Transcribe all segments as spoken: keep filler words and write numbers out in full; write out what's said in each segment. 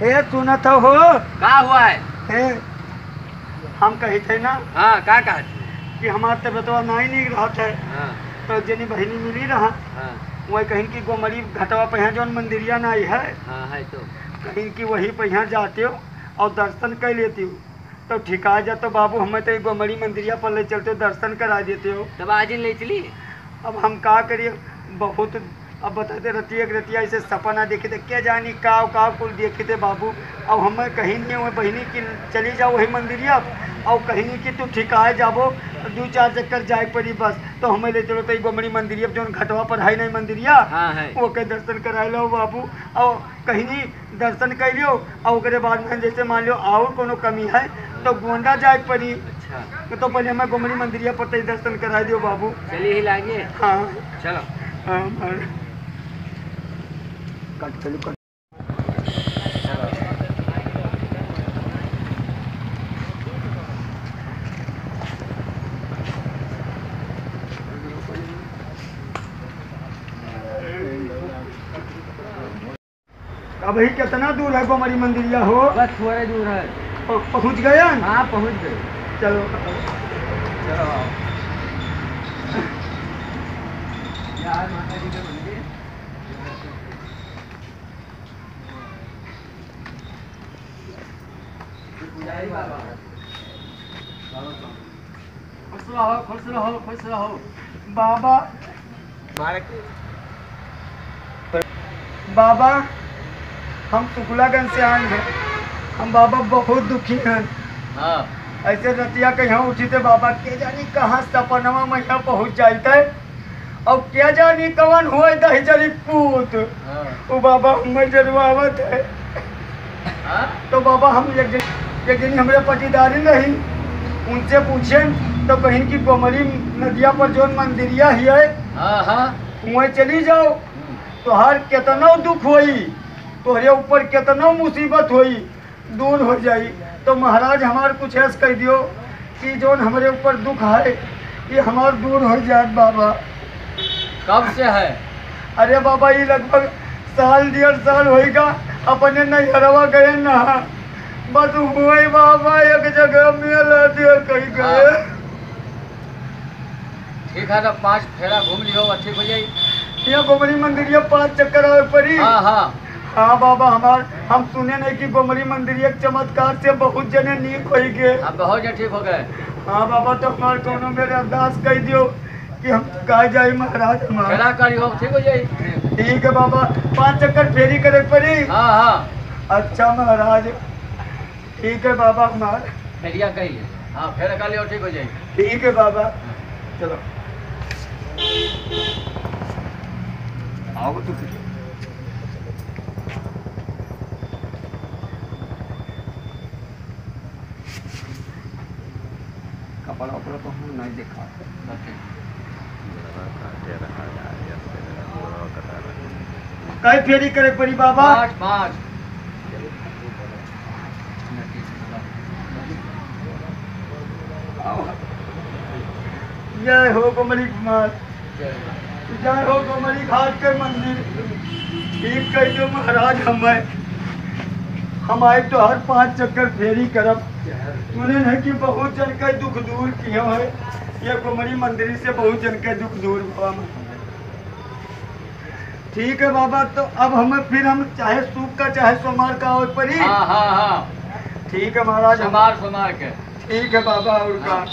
ए, सुनत हो? का हुआ है? ए, हम कहित है ना हाँ, का कहत है? कि हमार तबियतवा नाई नीक रहत है। हाँ। तो जनी बहिनी मिली रहा। हाँ। वही कहिन कि गोमड़ी घटवा पे यहाँ जौन मंदिरिया नाई है। हाँ, है तो। कहिन कि वही पे यहाँ जाते हो और दर्शन कर लेती हो। तो ठिका जा तो बाबू, हमें तो ई गोमड़ी मंदिरिया पर ले चलते हो, दर्शन करा देते हो। तब आज ही ले चली। अब हम का करिए, बहुत, अब बताते रतिया के रतिया ऐसे सपना देखे थे, क्या जानी काव काव कुल देखे थे बाबू। अब हमें कहीं नहीं हुए बहिनी कि चली जाओ वही मंदिरिया, और कहीं कि तू ठिकाए जाबो, दो चार चक्कर जाए पड़ी बस। तो हमें ले चलो तो ई गोमड़ी मंदिरिया जौन घटवा पर है नहीं मंदिरिया, हाँ, है। वो के दर्शन कराए लो बाबू। और कहीं नहीं दर्शन कर लियो, और ओकरे बाद में जैसे मान लियो और कोनो कमी है तो गोंडा जाए के पड़ी। अच्छा। तो पहले हमें गोमड़ी मंदिरिया पर तई दर्शन करा दियो बाबू। चलिए ही लागे। हाँ। चलो। हाँ, हाँ। कट, चलो, कट। अबही कितना दूर है गोमड़ी मंदिरिया हो? बस थोड़े दूर है। प-, पहुँच गए हैं? हाँ, पहुँच गए। चलो। चलो आओ। यहाँ है माता जी का मंदिर। पुजारी बाबा। खुश रहो, खुश रहो, खुश रहो। बाबा, बाबा, हम सुखलागंज से आए हैं। हम बाबा बहुत दुखी हैं। हाँ। ऐसे रतिया के यहाँ उठी थे बाबा, के जानी कहाँ सपनवा में यहाँ पहुँच जाइत है। और क्या जानी कवन हुए दहिजरी पूत। हाँ। वो बाबा हमें जरवावत है। हाँ? तो बाबा हम एक दिन, एक दिन हमरे पटीदारी रही, उनसे पूछे तो कहिन कि गोमड़ी नदिया पर जौन मंदिरिया ही है, हाँ, हाँ। वहीं चली जाओ, हम्म। तोहार केतनो दुख होई, तोहरे ऊपर केतनो मुसीबत होई, दूर हो जाई। तो महाराज हमार कुछ ऐस कह दियो कि जौन हमरे ऊपर दुख है, ये हमार दूर हो जात बाबा। कब से है? अरे बाबा, ये लगभग साल डेढ़ साल होइगा, अपने नैहरवा गए ना, बस हुए बाबा एक जगह मेला देख के गए। हाँ। ठीक है, तब पाँच फेरा घूम लियो, ठीक हो जाई। ये गोमड़ी मंदिरिया पाँच चक्कर आवे पड़ी। हाँ, हाँ। हाँ बाबा, हमार, हम सुने नहीं कि गोमड़ी मंदिरिया के चमत्कार से बहुत जने नीक होई गए। हाँ, बहुत जने ठीक हो गए। हाँ बाबा, तो हमार कोनो मेरे अरदास कह दियो कि हम का जाई महाराज हमार। फेरा करी हो, ठीक हो जाई। ठीक है बाबा, पाँच चक्कर फेरी करे पड़ी। हाँ, हाँ। अच्छा महाराज। ठीक है बाबा हमार। फेरिया कही ले। हाँ, फेर का लियो, ठीक हो जाई। ठीक है बाबा। हाँ। चलो। आओ तो। कपड़ा उपड़ा तो हम नहीं देखा। कई फेरी करे पड़ी बाबा? पाँच, पाँच। जय हो गोमड़ी कुमार, जय हो गोमड़ी घाट के मंदिर। ठीक कह दो महाराज, हम, हम आए तो हर पाँच चक्कर फेरी करब। तूने नहीं कि बहुत जन के दुख दूर किया है, ये गोमड़ी मंदिर से बहुत जन के दुख दूर हुआ। ठीक है बाबा, तो अब हमें फिर हम चाहे शुक का चाहे सोमवार का आवे पड़ी। हाँ, हाँ, हाँ। ठीक है महाराज, हम सोमवार, सोमवार के। ठीक है बाबा, और का? हाँ।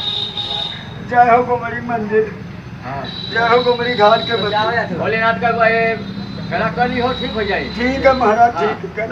जय हो गोमड़ी मंदिर। हाँ। जय हो गोमड़ी घाट के मंदिर। भोलेनाथ का वो ये कलाकारी हो, ठीक हो जाए। ठीक है महाराज, हाँ। ठीक है।